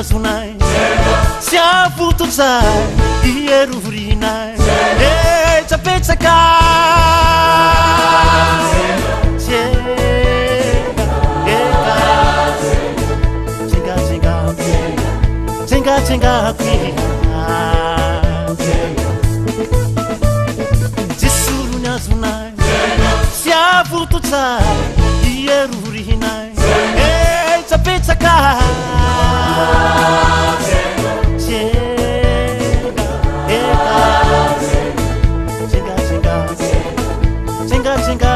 azonay Tsy avototsay Ierorinay Etsapetsaka Tsenga eka Tsenga tsenga Tsenga tsenga Jesoro ny azonay Tsy avototsay Ierorinay Etsapetsaka Tsenga eka Tsenga tsenga Tsenga tsenga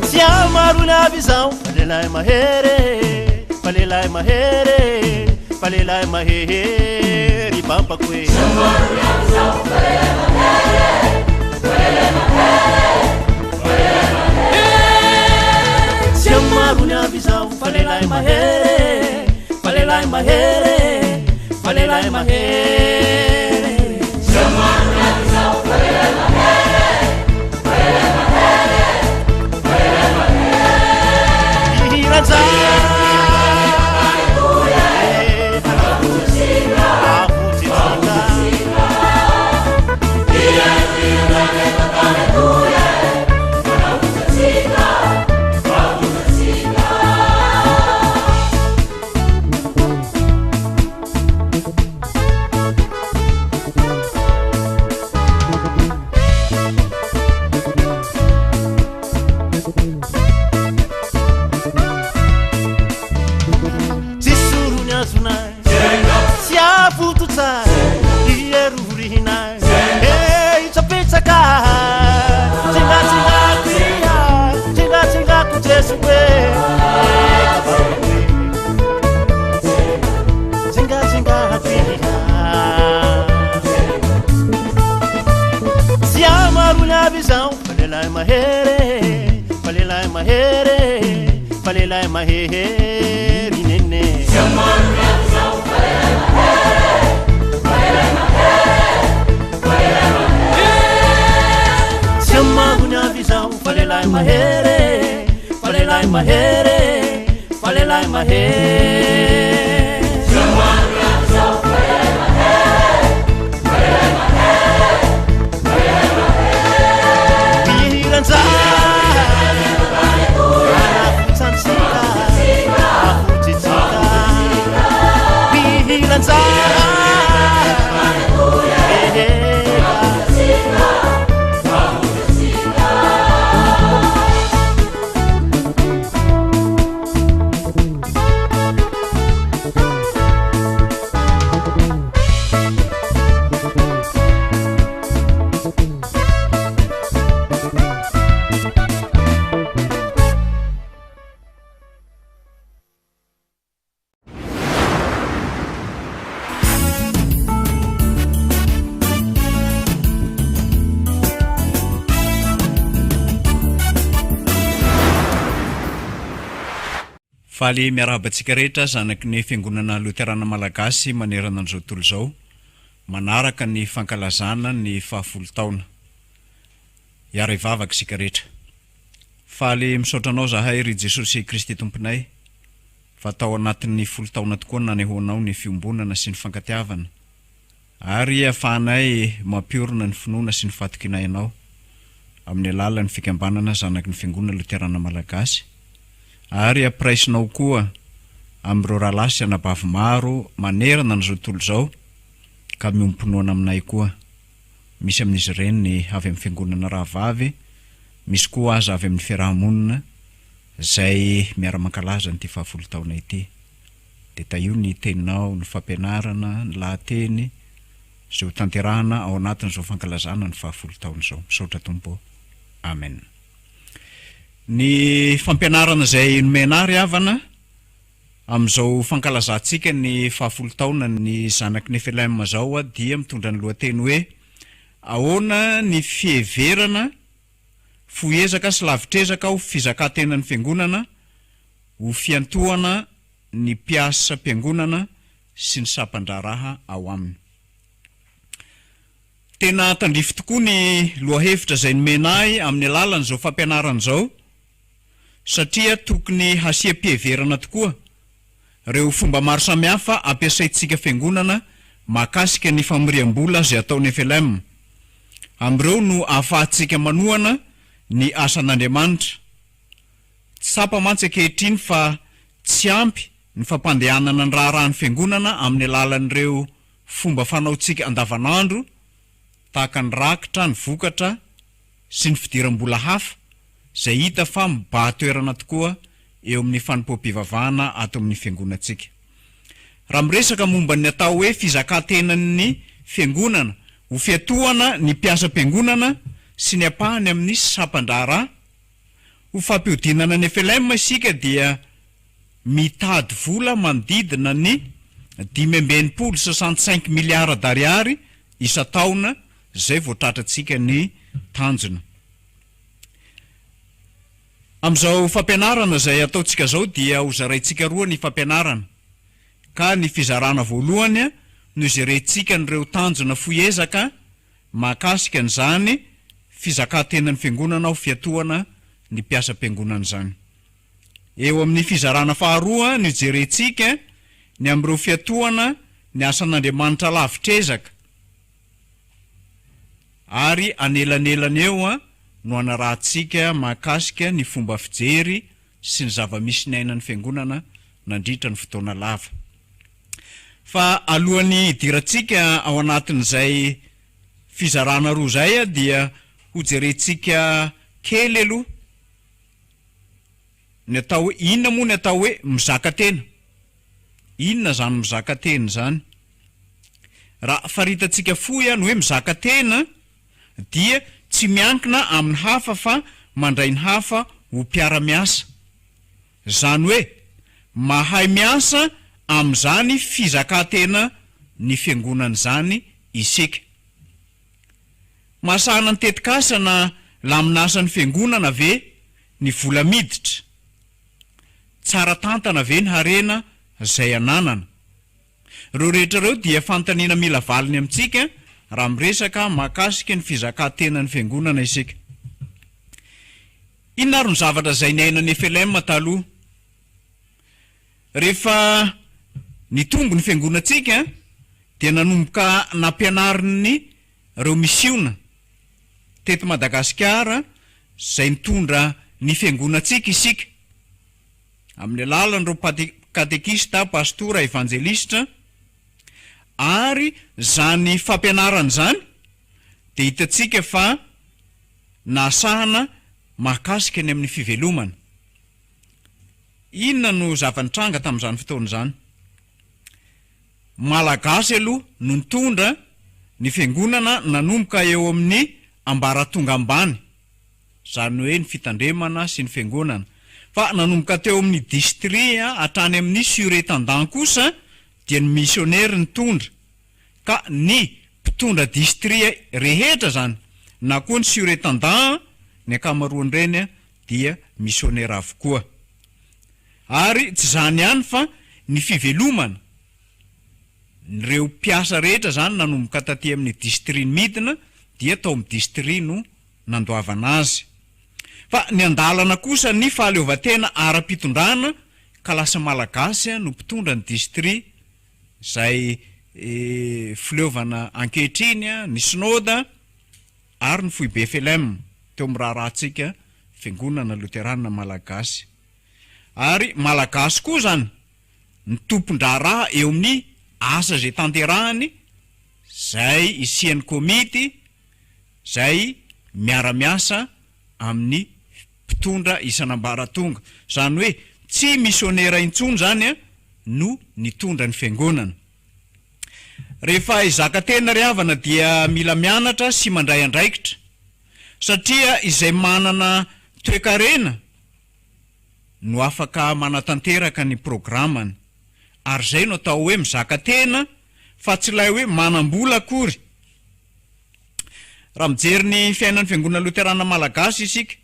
Tsy amarony avy izao fa lehilahy mahery fa lehilahy mahery fa lehilahy mahery bampako e Tsy amarony avy izao fa lehilahy mahery fa lehilahy mahery fa lehilahy mahery Tsy amarony avy izao fa lehilahy mahery fa lehilahy mahery fa lehilahy mahery Tsy amarony avy izao fa lehilahy mahery fa lehilahy mahery fa lehilahy mahery Hihira-jay Tsisy ny azonay Tsy avototsay Ierorinay Itsapetsaka Tsingatsingako ia Tsingatsingako Jeso e Tsingatsingako ia Tsy amarony avy izao Fa lehilahy mahery Fa lehilahy mahery Fa lehilahy mahery Nene Tsy amarony avy izao Fa lehilahy mahery Fa lehilahy mahery Fa lehilahy mahery Tsy amarony avy izao Fa lehilahy mahery Fa lehilahy mahery Fa lehilahy mahery Tsy amarony avy izao Fa lehilahy mahery Fa lehilahy mahery Fa lehilahy mahery Mihiran-jay Anavotsantsika Avotsitsika Mihiran-jay Faly miarahaba antsika rehetra zanaky ny Fiangonana Loterana Malagasy manerana an'izao tontolo izao manaraka ny fankalazana ny fahafolo taona. Hiara-hivavaka isika rehetra. Faly misaotra Anao zahay ry Jesosy Kristy Tomponay fa tao anatin'ny folo taona tokoa nanehoanao ny fiombonana sy ny fankatiavana ary afahanay mampiorina ny finoana sy ny fahatokianay Anao amin'ny alalan'ny fikambanana Zanaky ny Fiangonana Loterana Malagasy ary ampiraisinao koa amin'ireo rahalahy sy anabavy maro manerana an'izao tontolo izao ka miombom-pinoana aminay koa. Misy amin'izy ireny ny avy amin'ny fiangonana rahavavy, misy koa aza avy amin'ny fiaraha-monina izay miara-mankalaza an'ity fahafolo taona ity. Dia tahio ny teninao, ny fampianarana, ny lahateny izay ho tanterahana ao anatin'izao fankalazana ny fahafolo taona izao. Misaotra Tompo ô. Amen. Ny fampianarana izay nomena ahy ry havana, Amin'izao fankalazantsika ny fahafolo taona ny zanak'i Nephilim izao dia mitondra ny lohateny hoe Ahoana ny fiheverana fohy ezaka sy lavitr'ezaka ho fizakan-tenan'ny Fiangonana ho fiantohana ny mpiasam-piangonana sy ny sampan-draharaha ao aminy. Tena tandrify tokoa ny lohahevitra izay nomena ahy amin'ny alalan'izao fampianarana izao. Satria tokony hasiam-piheverana tokoa ireo fomba maro samihafa ampiasaintsika fiangonana mahakasika ny famoriam-bola izay ataon'ny flm. Amin'ireo no ahafahantsika manohana ny asan'Andriamanitra. Tsapa mantsy ankehitriny fa tsy ampy ny fampandehanana ny raharahan'ny fiangonana amin'ny alalan'ireo fomba fanaontsika andavanandro tahaka ny rakitra, ny vokatra sy ny fidiram-bola hafa izay hita fa mibahan-toerana tokoa eo amin'ny fanompoam-pivavahana ato amin'ny fiangonantsika. Raha miresaka momba ny atao hoe fizakan-tenan'ny fiangonana ho fiatohana ny mpiasam-piangonana sy ny ampahany amin'ny sampan-draharaha ho fampihodinana ny flm isika dia mitady vola manodidina ny 65, 65 milliards d'ariary isan-taona izay vao tratrantsika ny tanjona. Amin'izao fampianarana izay ataontsika izao dia ho zaraintsika roa ny fampianarana, ka ny fizarana voalohany no ijerentsika an'ireo tanjona fohy ezaka mahakasika an'izany fizakan-tenan'ny Fiangonana ho fiatohana ny mpiasam-piangonana izany. Eo amin'ny fizarana faharoa no ijerentsika ny amin'ireo fiatohana ny asan'Andriamanitra lavitr'ezaka, ary anelanelany eo no anarahantsika mahakasika ny fomba fijery sy ny zava-misy niainan'ny Fiangonana nandritra ny fotoana lava. Fa alohan'ny hidirantsika ao anatin'izay fizarana roa izay dia hojerentsika kely aloha ny atao hoe, inona moa ny atao hoe mizaka tena? Inona izany mizaka tena izany? Raha faritantsika fohy ny hoe mizaka tena dia tsy miankina amin'ny hafa fa mandray ny hafa ho mpiara-miasa. Izany hoe mahay miasa amin'izany fizakan-tena ny fiangonana izany isika. Mahasahana ny tetikasa na lamin'asan'ny fiangonana ve ny vola miditra? Tsara tantana ve ny harena izay ananana? Ireo rehetra ireo dia fanontaniana mila valiny amintsika raha miresaka mahakasika ny fizakan-tenan'ny Fiangonana isika. Inona ary no zavatra izay niainan'ny FLM taloha? Rehefa nitombo ny Fiangonantsika dia nanomboka nampianarin'ny ireo misiona teto Madagasikara izay nitondra ny Fiangonantsika isika. Amin'ny alalan'ireo katekista, pastora, evanjelistra, ary izany fampianarana izany dia hitantsika fa nahasahana mahakasika ny amin'ny fivelomana. Inona no zava-nitranga tamin'izany fotoana izany? Malagasy aloha no nitondra ny fiangonana nanomboka eo amin'ny ambaratonga ambany. izany hoe ny fitandremana sy ny fiangonana, fa nanomboka teo amin'ny district hatrany amin'ny surintendant kosa dia ny missionnaire nitondra, ka ny mpitondra district rehetra izany na koa ny surintendant ny ankamaroan'ireny dia missionnaire avokoa. Ary tsy izany ihany fa ny fivelomana, ireo mpiasa rehetra izany nanomboka taty amin'ny district midina dia tao amin'ny district no nandoavana azy. Fa niandalana kosa ny fahaleovantena ara-pitondrana ka lasa Malagasy no mpitondra ny district izay fileovana ankehitriny, ny Synoda ary ny foibe flm teo amin'ny raharahantsika Fiangonana Loterana Malagasy. Ary Malagasy koa izany ny tompon-draharaha eo amin'ny asa izay tanterahany izay isian'ny komity izay miara-miasa amin'ny mpitondra isan'ambaratonga. Izany hoe tsy misionera intsony izany no nitondra ny fiangonana. Rehefa hizaka tena ry havana dia mila mianatra sy mandray andraikitra satria izay manana toekarena no afaka manatanteraka ny programany ary izay no atao hoe mizaka tena fa tsy ilay hoe manam-bola akory. Raha mijery ny fiainan'ny Fiangonana Loterana Malagasy isika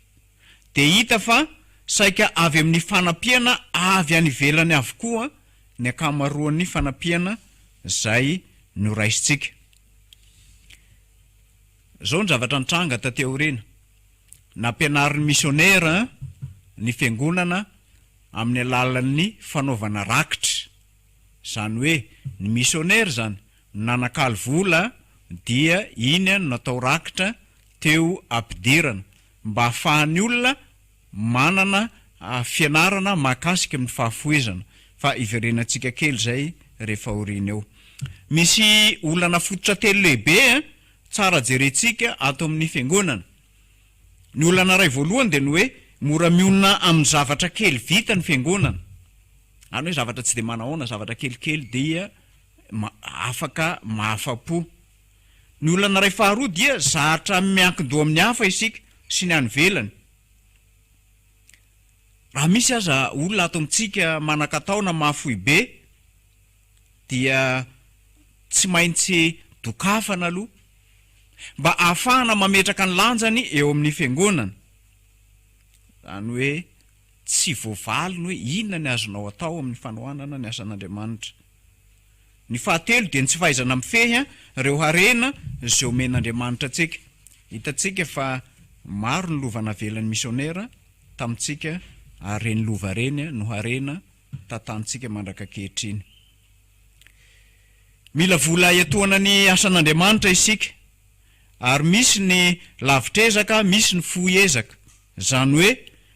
dia hita fa saika avy amin'ny fanampiana avy any ivelany avokoa ny ankamaroan'ny fanampiana izay noraisintsika. Izao ny zavatra nitranga taty aoriana, nampianarin'ny misionera. ny fiangonana amin'ny alalan'ny fanaovana rakitra. Izany hoe ny misionera izany no nanakalo vola dia iny no natao rakitra teo ampidirana mba ahafahan'ny olona manana fianarana mahakasika ny fahafohezana fa hiverenantsika kely izay rehefa aoriana eo. Misy olana fototra telo lehibe tsara jerentsika ato amin'ny fiangonana. Ny olana iray voalohany dia ny hoe mora mionona amin'ny zavatra kely vita ny fiangonana. Izany hoe zavatra tsy dia manahoana, zavatra kelikely dia afaka mahafa-po. Ny olana iray faharoa dia zatra miankin-doha amin'ny hafa isika sy ny any ivelany. Raha misy aza olona ato amintsika manan-katao na mahafoy be dia tsy maintsy dokafana aloha mba ahafahana mametraka ny lanjany eo amin'ny fiangonana. Izany hoe tsy voavaly ny hoe inona ny azonao atao amin'ny fanohanana ny asan'Andriamanitra. Ny fahatelo dia ny tsy fahaizana mifehy ireo harena izay omen'Andriamanitra antsika. Hitantsika fa maro ny lova navelan'ny misionera tamintsika ary ireny lova ireny no harena tantanintsika mandrak'ankehitriny. Mila vola hiantohana ny asan'Andriamanitra isika ary misy ny lavitr'ezaka, misy ny fohy ezaka. Izany hoe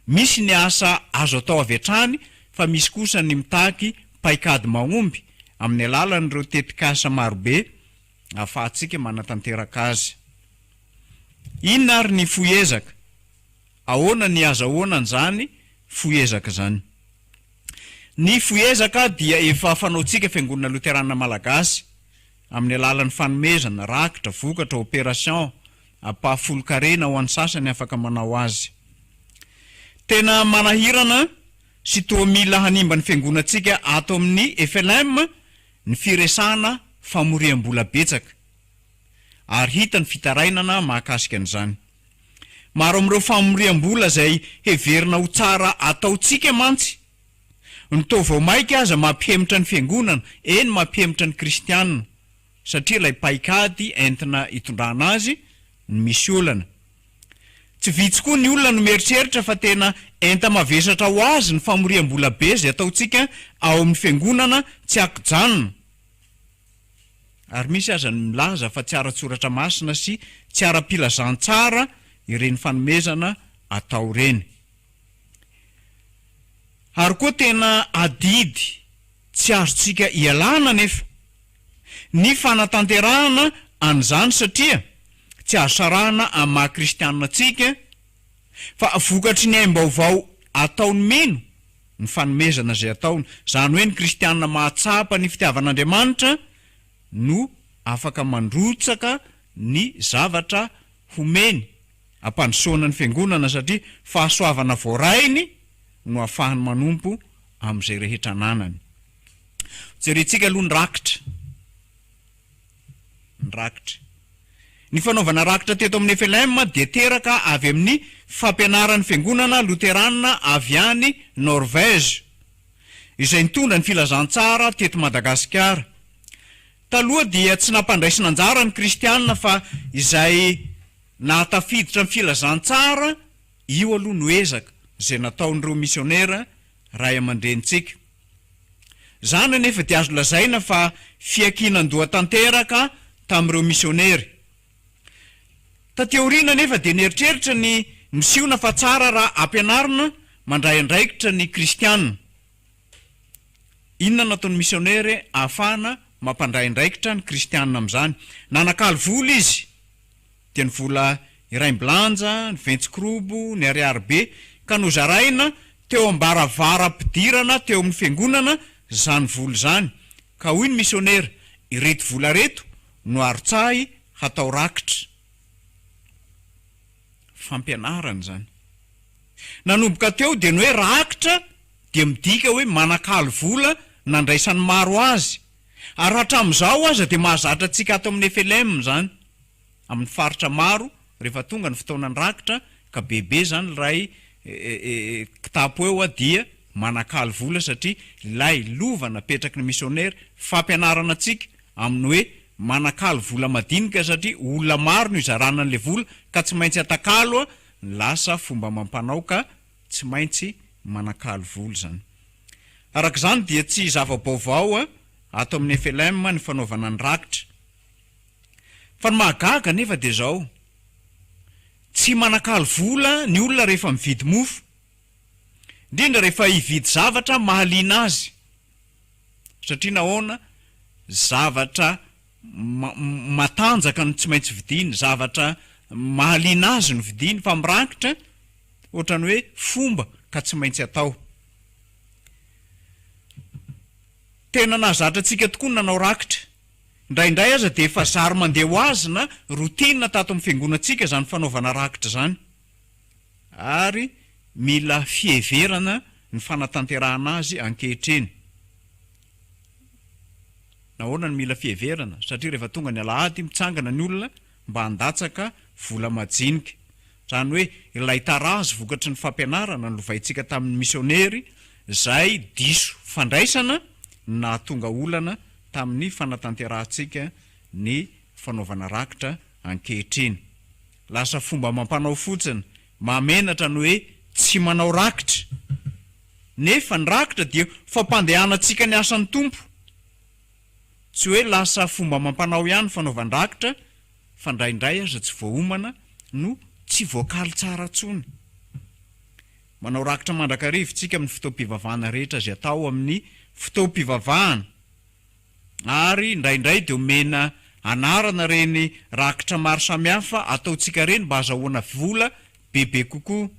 misy ny asa azo atao avy hatrany fa misy kosa ny mitaky paikady mahomby amin'ny alalan'ireo tetikasa marobe ahafahantsika manatanteraka azy. Inona ary ny fohy ezaka? Ahoana ny azahoana an'izany fohy ezaka izany? Ny fohy ezaka dia efa fanaontsika Fiangonana Loterana Malagasy amin'ny alalan'ny fanomezana, rakitra, vokatra, opération, ampahafolon-karena ho an'ny sasany afaka manao azy. Tena manahirana sy toa mila hanimba ny fiangonantsika ato amin'ny FLM ny firesahana famoriam-bola betsaka ary hita ny fitarainana mahakasika an'izany. Maro amin'ireo famoriam-bola izay heverina ho tsara ataontsika mantsy no toa vao mainka aza mampihemotra ny fiangonana, eny mampihemotra ny kristiana. satria ilay paikady entina hitondrana azy no misy olana. Tsy vitsy koa ny olona no mieritreritra fa tena enta-mavesatra ho azy ny famoriam-bola be izay ataontsika ao amin'ny fiangonana tsy ankijanona. Ary misy aza ny milaza fa tsy ara-tsoratra masina sy tsy ara-pilazantsara ireny fanomezana atao ireny. Ary koa tena adidy tsy azontsika ialana anefa ny fanatanterahana an'izany satria tsy azo sarahina amin'ny maha kristianina antsika fa vokatry ny aim-baovao ataon'ny mino ny fanomezana izay ataony, izany hoe ny kristianina mahatsapa ny fitiavan'Andriamanitra no afaka mandrotsaka ny zavatra homeny hampandrosoana ny fiangonana satria fahasoavana voarainy no ahafahany manompo amin'izay rehetra ananany. Jerentsika aloha ny rakitra. Ny rakitra. Ny fanaovana rakitra teto amin'ny FLM dia teraka avy amin'ny fampianaran'ny Fiangonana Loterana avy any Norvège, izay nitondra ny filazantsara teto Madagasikara. Taloha dia tsy nampandraisina anjara ny kristiana fa izay nahatafiditra ny filazantsara, io aloha no ezaka izay nataon'ireo misionera ray aman-drenintsika. Izany anefa dia azo lazaina fa fiankinan-doha tanteraka tamin'ireo misionery. Taty aoriana anefa dia nieritreritra ny misiona fa tsara raha ampianarina mandray andraikitra ny kristiana. Inona no ataon'ny misionery ahafahana mampandray andraikitra ny kristiana amin'izany? Nanakalo vola izy. dia ny vola iraimbilanja, ny ventsikrobo, ny ariary be, ka nozaraina teo am-baravaram-pidirana teo amin'ny fiangonana izany vola izany, ka hoy ny misionera, ireto vola ireto no arotsahy hatao rakitra. Fampianarana izany. Nanomboka teo dia ny hoe rakitra dia midika hoe manakalo vola nandraisan'ny maro azy, ary hatramin'izao aza dia mahazatra antsika ato amin'ny FLM izany. Amin'ny faritra maro rehefa tonga ny fotoanan'ny rakitra ka bebe zany lray kitapo eo dia manakalo vola satria ilay lova napetraky ny misionera fampianarana antsika amin'ny hoe manakalo vola madinika satria olona maro no izarana an'ilay vola ka tsy maintsy atakalo ny lasa fomba amam-panao ka. Tsy maintsy manakalo vola izany. Araka izany dia tsy zava-baovao ato amin'ny FLM ny fanaovana ny rakitra. Fa ny mahagaga anefa dia izao, tsy manakalo vola ny olona rehefa mividy mofo, indrindra rehefa hividy zavatra mahaliana azy. Satria nahoana? Zavatra matanjaka no tsy maintsy vidiany, zavatra mahaliana azy no vidiany fa mirakitra ohatran'ny hoe fomba ka tsy maintsy atao. Tena nahazatra antsika tokoa ny nanao rakitra. Indraindray aza dia efa zary mandeha ho azy na routine tato amin'ny fiangonantsika izany fanaovana rakitra izany. Ary mila fiheverana ny fanatanterahana azy ankehitriny. Nahoana no mila fiheverana? Satria rehefa tonga ny alahady, mitsangana ny olona mba handatsaka vola majinika. Izany hoe ilay tarazo vokatry ny fampianarana nolovaintsika tamin'ny misionery izay diso fandraisana no nahatonga olana tamin'ny fanatanterahantsika ny fanaovana rakitra ankehitriny. Lasa fomba amam-panao fotsiny, mahamenatra ny hoe tsy manao rakitra. Nefa ny rakitra dia fampandehanantsika ny asan'ny Tompo. Tsy hoe lasa fomba amam-panao ihany ny fanaovan-drakitra fa indraindray aza tsy voaomana no tsy voakaly tsara intsony. Manao rakitra mandrakariva isika amin'ny fotoam-pivavahana rehetra izay atao amin'ny fotoam-pivavahana. Ary indraindray dia omena anarana ireny rakitra maro samihafa ataontsika ireny mba hazahoana vola bebe kokoa.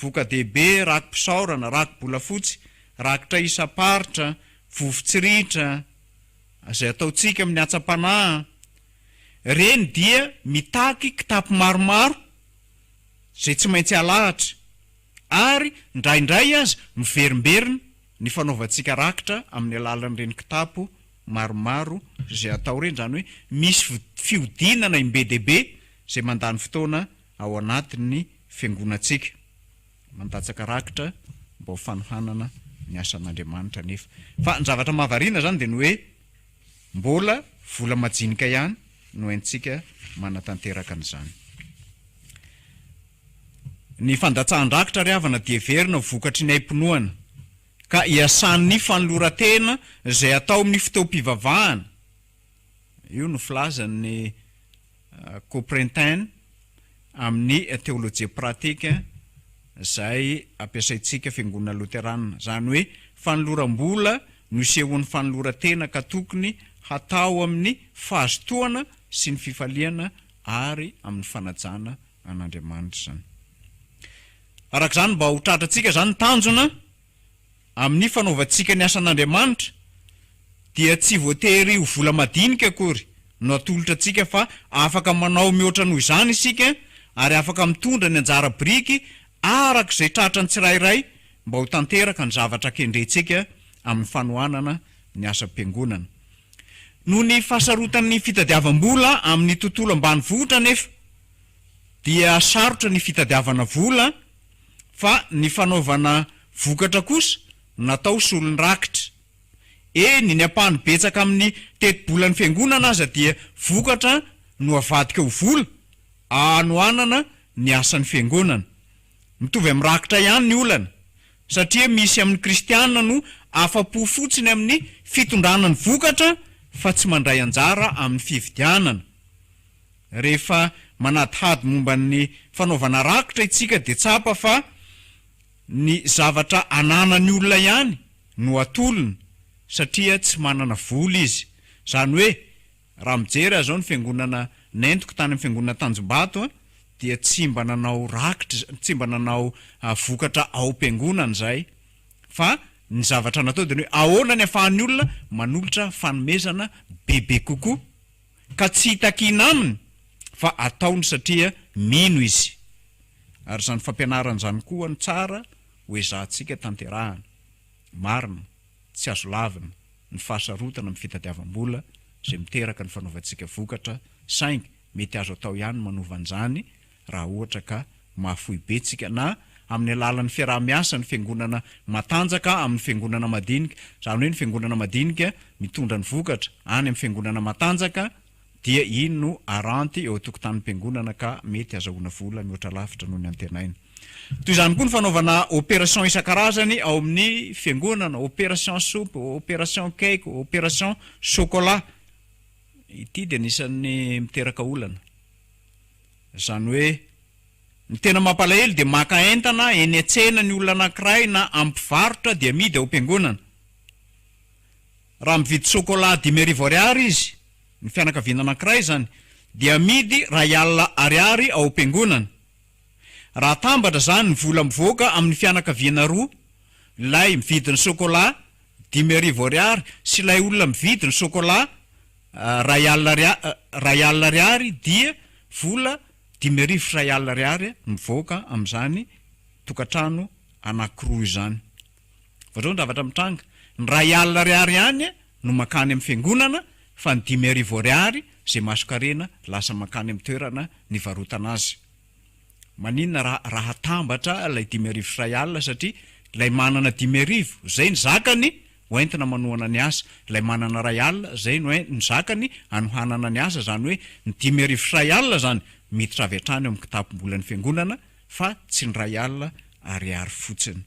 Voka-dehibe, raki-pisaorana, raki-bolafotsy, rakitra isam-paritra, vovo-tsirihitra, izay ataontsika amin'ny hatsam-panahy. Ireny dia mitaky kitapo maromaro izay tsy maintsy alahatra, ary indraindray aza miverimberina ny fanaovantsika rakitra amin'ny alalan'ireny kitapo maromaro izay atao ireny, izany hoe misy fihodinana im-be dia be izay mandany fotoana ao anatin'ny fiangonantsika. Mandatsaka rakitra mba ho fanohanana ny asan'Andriamanitra anefa. Fa ny zavatra mahavariana izany dia ny hoe mbola vola majinika ihany no haintsika manatanteraka an'izany. Ny fandatsahan-drakitra ry havana dia heverina ho vokatry ny aim-pinoana, ka iasan'ny fanoloran-tena izay atao amin'ny fotoam-pivavahana, io no filazan'ny Coprintin amin'ny teolojia pratika izay ampiasaintsika Fiangonana Loterana, izany hoe fanoloram-bola no isehoan'ny fanoloran-tena ka tokony hatao amin'ny fahazotoana sy ny fifaliana ary amin'ny fanajana an'Andriamanitra izany. Araka izany, mba ho tratrantsika izany ny tanjona amin'ny fanaovantsika ny asan'Andriamanitra dia tsy voatery ho vola madinika akory no atolotra antsika fa afaka manao mihoatra noho izany isika ary afaka mitondra ny anjara biriky araka izay tratran'ny tsirairay mba ho tanteraka ny zavatra kendrentsika amin'ny fanohanana ny asam-piangonana. Noho ny fahasarotan'ny fitadiavam-bola amin'ny tontolo ambanivohitra anefa dia sarotra ny fitadiavana vola fa ny fanaovana vokatra kosa natao solon'ny rakitra. Eny, ny ampahany betsaka amin'ny tetibolan'ny fiangonana aza dia vokatra no avadika ho vola hanohanana ny asan'ny fiangonana. Mitovy amin'ny rakitra ihany ny olana, satria misy amin'ny kristiana no afa-po fotsiny amin'ny fitondrana ny vokatra fa tsy mandray anjara amin'ny fividianana. Rehefa manadihady momba ny fanaovana rakitra isika dia tsapa fa ny zavatra ananan'ny olona ihany no atolony satria tsy manana vola izy. Izany hoe Raha mijery aho izao ny fiangonana nentiko tany amin'ny fiangonana Tanjombato dia tsy mba nanao rakitra, tsy mba nanao vokatra ao am-piangonana izahay fa ny zavatra natao dia ny hoe ahoana ny ahafahan'ny olona manolotra fanomezana bebe kokoa ka tsy itakiana aminy fa ataony satria mino izy. Ary izany fampianarana izany koa no tsara ho ezahantsika tanterahana. Marina, tsy azo lavina. ny fahasarotana amin'ny fitadiavam-bola izay miteraka ny fanaovantsika vokatra saingy mety azo atao ihany ny manova an'izany raha ohatra ka mahafoy be tsika na amin'ny alalan'ny fiaraha-miasa ny fiangonana matanjaka amin'ny fiangonana madinika, izany hoe ny fiangonana madinika mitondra ny vokatra any amin'ny fiangonana matanjaka. dia iny no aranty eo an-tokotanim-piangonana ka mety azahoana vola mihoatra lavitra noho ny antenaina. Toy izany koa ny fanaovana opération isan-karazany ao amin'ny fiangonana, opération soupe, opération cake, opération chocolat. Ity dia anisan'ny miteraka olana. Izany hoe ny tena mampalahelo dia maka entana eny an-tsena ny olona anankiray na amin'ny mpivarotra dia amidy ao am-piangonana. Raha mividy chocolat 55 ariary izy, ny fianakaviana anankiray izany, dia amidy 1000 ariary ao am-piangonana. Raha atambatra izany ny vola mivoaka amin'ny fianakaviana roa, ilay mividy ny chocolat 5000 ariary sy ilay olona mividy ny chocolat 1000 1000 ariary dia vola 1050 ariary mivoaka amin'izany tokantrano anankiroa izany. Fa zao ny zavatra mitranga, ny 1000 ariary ihany no mankany amin'ny fiangonana fa ny 5000 ariary izay mason-karena lasa mankany amin'ny toerana nivarotana azy. Maninona raha raha atambatra ilay 1050 satria ilay manana 5000 izay ny zakany ho entina manohana ny asa, ilay manana 1000 izay no ny zakany hanohanana ny asa, izany hoe ny 1050 izany miditra avy hatrany ao amin'ny kitapom-bolan'ny fiangonana fa tsy ny 1000 ariary fotsiny.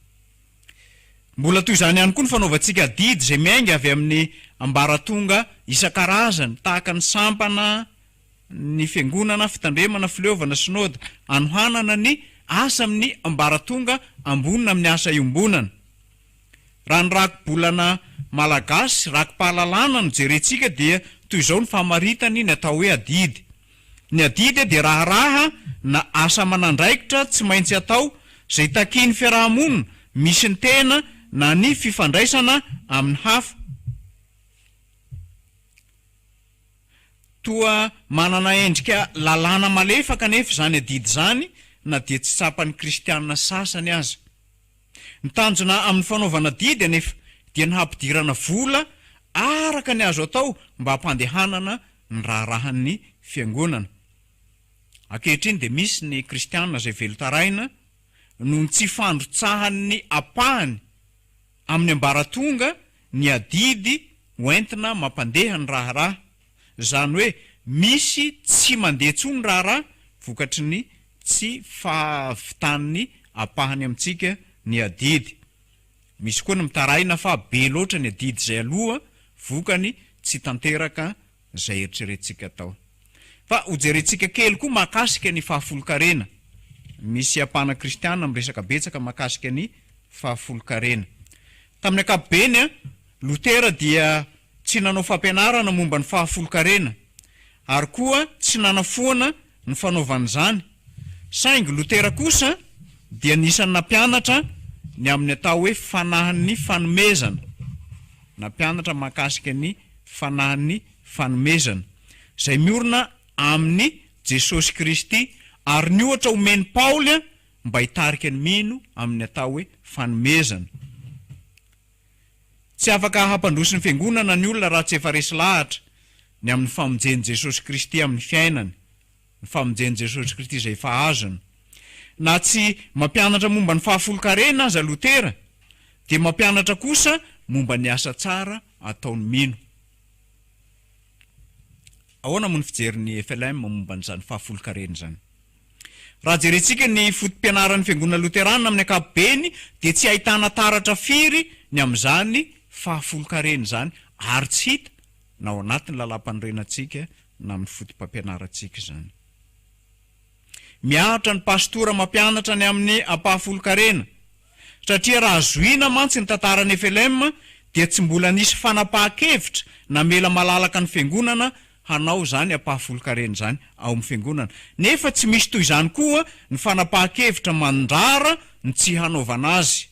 Mbola toy izany ihany koa ny fanaovantsika adidy izay miainga avy amin'ny ambaratonga isan-karazany tahaka ny sampana, ny fiangonana, fitandremana, fileovana, synoda, anohanana ny asa amin'ny ambaratonga ambony na amin'ny asa iombonana. Raha ny rakibolana malagasy, raki-pahalalana no jerentsika dia toy izao ny famaritany ny atao hoe adidy. Ny adidy dia raharaha na asa aman'andraikitra tsy maintsy atao izay takian'ny fiaraha-monina misy ny tena na ny fifandraisana amin'ny hafa. Toa manana endrika lalàna malefaka anefa izany adidy izany na dia tsy tsapan'ny kristiana sasany aza. Ny tanjona amin'ny fanaovana adidy anefa dia ny hampidirana vola araka ny azo atao mba hampandehanana ny raharahan'ny fiangonana. Ankehitriny dia misy ny kristiana izay velon-taraina noho ny tsy fandrotsahan'ny ampahany amin'ny ambaratonga ny adidy ho entina mampandeha ny raharaha, izany hoe misy tsy mandeha intsony ny raharaha vokatry ny tsy fahavitan'ny ampahany amintsika ny adidy. Misy koa ny mitaraina fa be loatra ny adidy izay aloha, vokany tsy tanteraka izay eritreretintsika atao. Fa hojerentsika kely koa mahakasika ny fahafolonkarena. Misy ampahana kristiana miresaka betsaka mahakasika ny fahafolonkarena. Tamin'ny ankapobeny, Lotera dia tsy nanao fampianarana momba ny fahafolonkarena, ary koa tsy nanafoana ny fanaovana izany. Saingy Lotera kosa dia anisan'ny nampianatra ny amin'ny atao hoe fanahin'ny fanomezana. Nampianatra mahakasika ny fanahin'ny fanomezana, izay miorina amin'i Jesosy Kristy, ary ny ohatra omen'i Paoly mba hitarika ny mino amin'ny atao hoe fanomezana. Tsy afaka hampandroso ny fiangonana ny olona raha tsy efa resy lahatra ny amin'ny famonjen'i Jesosy Kristy amin'ny fiainany, ny famonjen'i Jesosy Kristy izay efa azony. Na tsy mampianatra momba ny fahafolonkarena aza Lotera, dia mampianatra kosa momba ny asa tsara ataon'ny mino. Ahoana moa ny fijerin'ny FLM momba an'izany fahafolonkarena izany? Raha jerentsika ny foto-pianaran'ny Fiangonana Loterana amin'ny ankapobeny dia tsy ahitana taratra firy ny amin'izany fahafolonkarena izany ary tsy hita na ao anatin'ny lalàmpanorenantsika na amin'ny foto-pampianarantsika izany. Miaritra ny pastora mampianatra ny amin'ny ampahafolon-karena. Satria raha zohiana mantsy ny tantaran'ny FLM dia tsy mbola nisy fanapahan-kevitra namela malalaka ny fiangonana hanao izany ampahafolon-karena izany ao amin'ny fiangonana. Nefa tsy misy toy izany koa ny fanapahan-kevitra mandrara ny tsy hanaovana azy.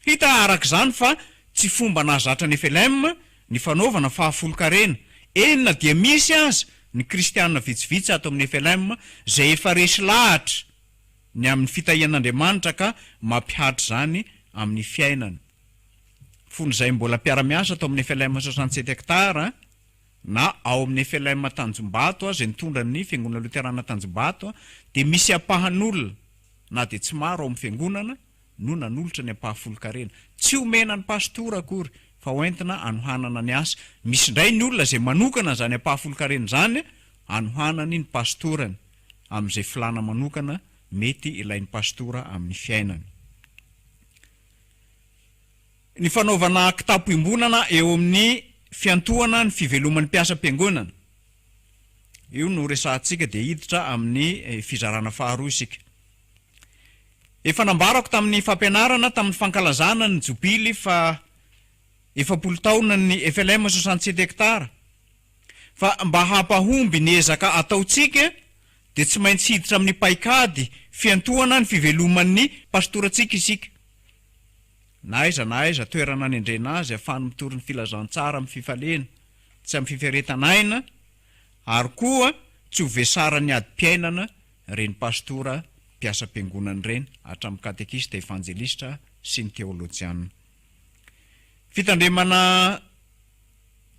Hita araka izany fa tsy fomba nahazatra ny FLM ny fanaovana fahafolon-karena, eny na dia misy aza ny kristiana vitsivitsy ato amin'ny FLM izay efa resy lahatra ny amin'ny fitahian'Andriamanitra ka mampihatra izany amin'ny fiainany. Fony izahay mbola mpiara-miasa ato amin'ny FLM 67 hectares na ao amin'ny FLM Tanjombato izay nitondra ny Fiangonana Loterana Tanjombato dia misy ampahan'olona na dia tsy maro ao amin'ny fiangonana no nanolotra ny ampahafolon-karena. Tsy omena ny pastora akory fa hoentina hanohanana ny asa. Misy indray ny olona izay manokana izany ampahafolon-karena izany hanohanany ny pastorany amin'izay filàna manokana mety ilain'ny pastora amin'ny fiainany. Ny fanaovana kitapo iombonana eo amin'ny fiantohana ny fiveloman'ny mpiasam-piangonana. Io no resahantsika dia hiditra amin'ny fizarana faharoa isika. Efa nambarako tamin'ny fampianarana tamin'ny fankalazana ny jobily fa 40 taona ny FLM 67 hectares fa mba hampahomby ny ezaka ataontsika dia tsy maintsy hiditra amin'ny paikady fiantohana ny fiveloman'ny pastorantsika isika. Na aiza na aiza toerana anendrena azy ahafahany mitory ny filazantsara amin'ny fifaliana, tsy amin'ny fiferetana aina, ary koa tsy ho vesaran'ny adim-piainana ireny pastora mpiasam-piangonana ireny, hatramin'ny katekista, evanjelistra sy ny teolojiana. Fitandremana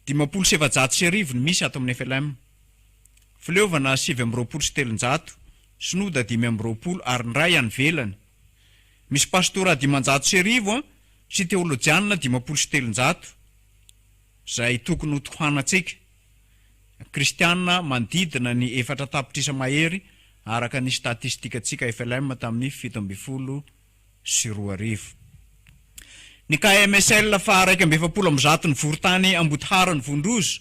1450 no misy ato amin'ny FLM. Fileovana 329, Sinoda 25 ary ny iray any ivelany. Misy pastora 1500 sy teolojianina 350 izay tokony ho tohanantsika. Kristiana manodidina ny efatra tapitrisa mahery araka ny statistikantsika FLM tamin'ny 2017. Ny KMSL faha 141 nivory tany Ambodiharany Vondrozo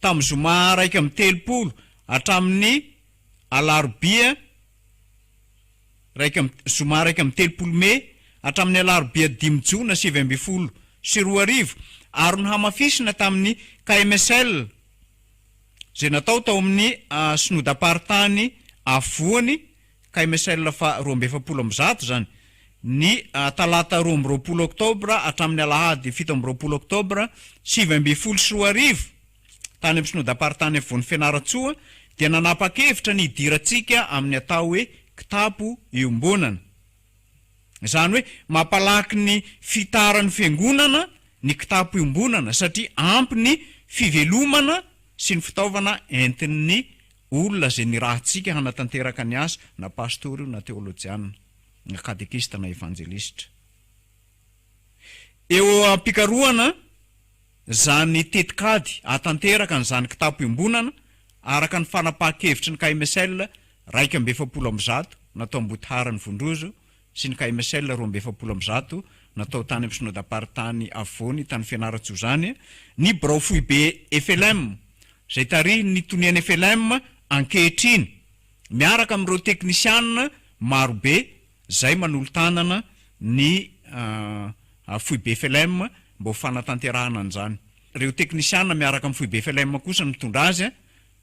tamin'ny zoma 31 hatramin'ny alarobia iraika amby zoma 31 mey hatramin'ny alarobia dimy jona 2019 ary nohamafisina tamin'ny KMSL izay natao tao amin'ny Synodam-paritany afovoany, KMSL faha 142 izany, ny talata 22 oktobra hatramin'ny alahady 27 oktobra 2019 tany amin'ny Synodam-paritany afovoan'i Fianarantsoa dia nanapa-kevitra ny hidirantsika amin'ny atao hoe kitapo iombonana. Izany hoe mampalaky ny fitaran'ny fiangonana ny kitapo iombonana satria ampy ny fivelomana sy ny fitaovana entin'ny olona izay nirahantsika hanatanteraka ny asa, na pastora io na teolojiana, na katekista na evanjelistra. Eo am-pikarohana izany tetikady hahatanteraka an'izany kitapo iombonana araka ny fanapahan-kevitry ny KMSL 141 natao Ambohitarany Vondrozo sy ny KMSL 142 natao tany amin'ny Synodam-paritany afovoany tany Fianarantsoa izany ny birao foibe FLM izay tarihin'ny tonian'ny FLM ankehitriny miaraka amin'ireo teknisianina marobe izay manolo-tanana ny foibe FLM mba ho fanatanterahana an'izany. Ireo teknisiana miaraka amin'ny foibe FLM kosa no mitondra azy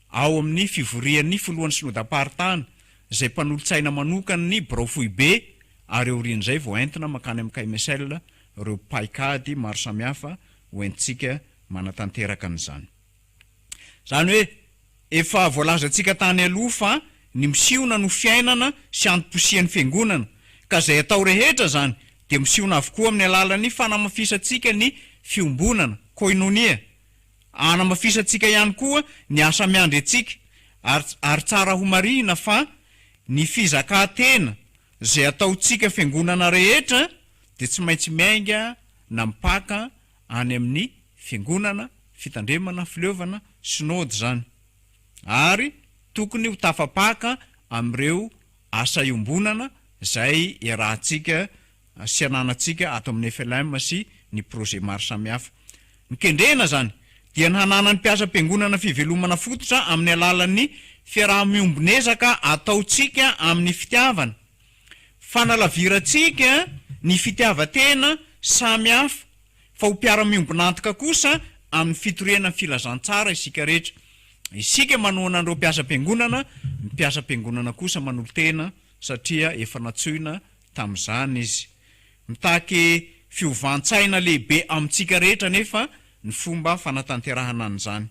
ao amin'ny fivorian'ny filohan'ny synodam-paritany izay mpanolotsaina manokan'ny birao foibe ary aorian'izay vao entina mankany amin'ny KMSL ireo paikady maro samihafa ho entintsika manatanteraka an'izany. Izany hoe efa voalazantsika tany aloha fa ny misiona no fiainana sy antom-pisian'ny fiangonana, ka izay atao rehetra izany dia misiona avokoa amin'ny alalan'ny fanamafisantsika ny fiombonana, koinonia. Anamafisantsika ihany koa ny asa miandry antsika, ary ary tsara homarihina fa ny fizakan-tena izay ataontsika fiangonana rehetra dia tsy maintsy miainga na mipaka any amin'ny fiangonana, fitandremana, fileovana, synode izany, ary tokony ho tafapaka amin'ireo asa iombonana izay iarahantsika sy ananantsika ato amin'ny FLM sy ny projet maro samihafa. Ny kendrena izany dia ny hananan'ny mpiasam-piangonana fivelomana fototra amin'ny alalan'ny fiaraha-miombon'ezaka ataontsika amin'ny fitiavana, fanalavirantsika ny fitiavan-tena samy hafa fa ho mpiara-miombon'antoka kosa amin'ny fitoriana ny filazantsara isika rehetra. Isika manohana an'ireo mpiasam-piangonana, ny mpiasam-piangonana kosa manolo-tena satria efa nantsoina tamin'izany izy. Mitaky fiovan-tsaina lehibe amintsika rehetra anefa ny fomba fanatanterahana an'izany.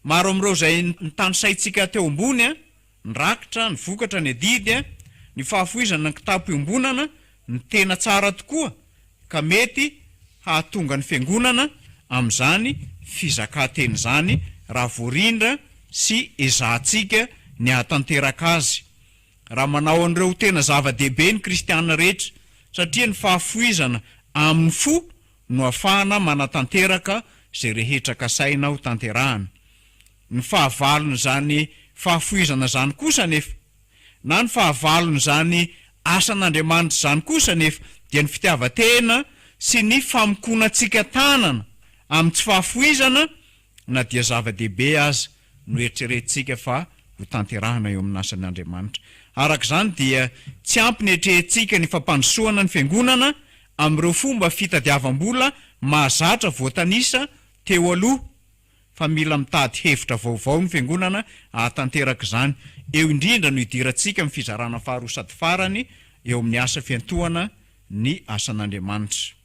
Maro amin'ireo izay notanisaintsika teo ambony ny rakitra, ny vokatra, ny adidy, ny fahafohizana ny kitapo iombonana no tena tsara tokoa ka mety hahatonga ny Fiangonana amin'izany fizakan-tena izany raha voarindra sy ezahantsika ny hahatanteraka azy. Raha manao an'ireo ho tena zava-dehibe ny kristiana rehetra satria ny fahafohizana amin'ny fo. no afahana manatanteraka izay rehetra kasaina ho tanterahana. Ny fahavalon'izany fahafoizana izany kosa anefa, na ny fahavalon'izany asan'Andriamanitra izany kosa anefa dia ny fitiavan-tena sy ny famokonantsika tanana amin'ny tsy fahafoizana na dia zava-dehibe aza no eritreretintsika fa ho tanterahina eo amin'ny asan'Andriamanitra. Araka izany dia tsy ampy ny etrehintsika ny fampandrosoana ny Fiangonana amin'ireo fomba fitadiavam-bola mahazatra voatanisa teo aloha fa mila mitady hevitra vaovao ny Fiangonana hahatanteraka izany. Eo indrindra no idirantsika amin'ny fizarana faharoa sady farany eo amin'ny asa fiantohana ny asan'Andriamanitra.